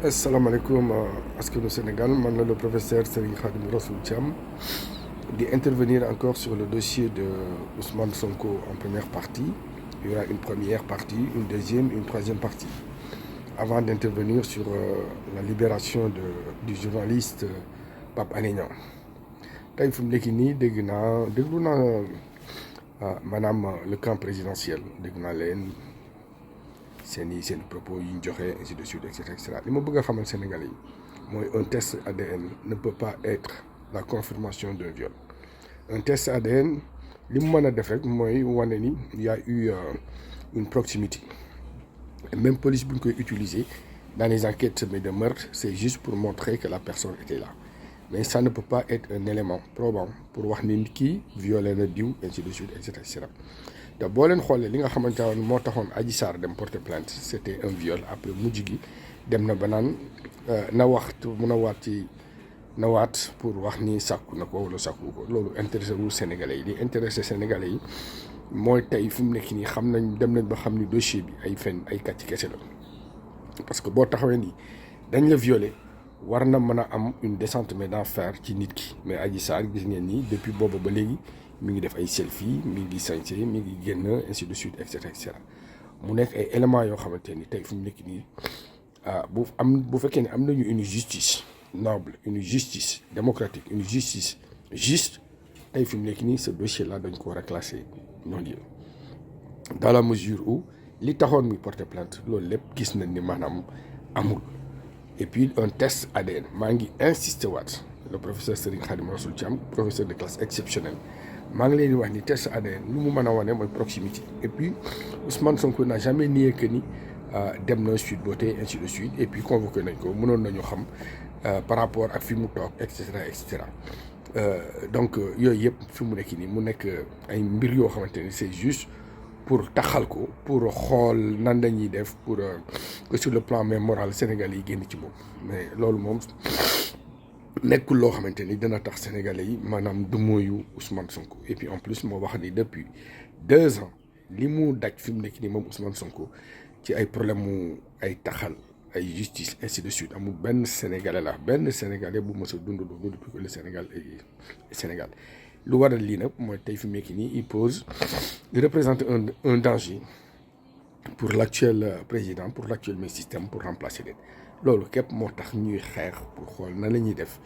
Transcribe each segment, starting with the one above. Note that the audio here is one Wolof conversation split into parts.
Assalamu alaikum askanu Sénégal, man le professeur Serigne Khadim Rassoul Thiam di intervenir encore sur le dossier de Ousmane Sonko en première partie. Il y aura une première partie, une deuxième, une troisième partie. Avant d'intervenir sur la libération du journaliste Pape Alé Niang. Tey fu mu nekk nii déglu naa maanaam le camp présidentiel dégg naa leen seen propos yi ñu joxe ainsi de suite et cetera li ma bëgg a xamal Sénégalais yi mooy un test ADN ne peut pas être la confirmation d'un viol. Un test ADN li mu mën a def rek mooy wane ni il y a eu une proximité. Et même police bu ñu koy utiliser dans les enquêtes de meurtre, c'est juste pour montrer que la personne était là. Mais ça ne peut pas être un élément probant pour wax ni nit ki violé na diw ainsi de suite et cetera. te boo leen xoolee li nga xamante ne moo taxoon Adji Sarr dem porter plainte c'était un viol après mujj gi dem na ba naan na waat pour wax ni sàkku na ko wala sàkku ko loolu intéressé wul Sénégalais yi li intéressé Sénégalais yi mooy tey fi mu nekk nii xam nañ dem nañ ba xam ni dossier bi ay fen ay kàcc kese la parce que boo taxawee nii dañ la violé war na mën a am une descente mais d'enfer ci nit ki mais Adji Sarr gis ngeen nii depuis boobu ba léegi mi ngi def ay selfie mi ngi sañse mi ngi génn ainsi de suite et cetera mu nekk ay éléments yoo xamante ni tey fi mu nekk nii bu fekkee ne am nañu une justice noble une justice démocratique une justice juste tey fi mu nekk nii ce dossier là dañ ko war a classer non lieu dans la mesure où li taxoon muy porter plainte loolu lépp gis nañ ni maanaam amul. Et puis un test ADN maa ngi insister waat le professeur Serigne Khadim Rassoul Thiam professeur de classe exceptionnelle maa ngi leen di wax ni test ADN lu mu mën a wane mooy proximité. Et puis Ousmane Sonko n'a jamais nié que ni dem na Sweet Beauté ainsi de suite et puis convoqué nañ ko mënoon nañu xam par rapport ak fi mu toog et cetera. Donc yooyu yëpp fi mu nekk nii mu nekk ay mbir yoo xamante ni c'est juste pour taxal ko pour xool nan la ñuy def pour que sur le plan même moral Sénégal yi génn ci moom mais loolu moom nekkul loo xamante ni dina tax Sénégalais yi maanaam du mooyu Ousmane Sonko et puis en plus moo wax ni depuis 2 ans li mu daj fi mu nekk nii moom Ousmane Sonko ci ay problème mu ay taxal ay justice ainsi de suite amul benn Sénégalais bu mës a dund loolu depuis que le Sénégal est Sénégal. lu waral lii nag mooy tey fi mu nekk nii il représente un danger pour l'actuel président pour l'actuel système pour remplacer leen loolu képp moo tax ñuy xeex pour xool na la ñuy def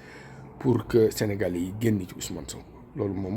pour que Sénégalais yi génn ci Ousmane Sonko loolu moom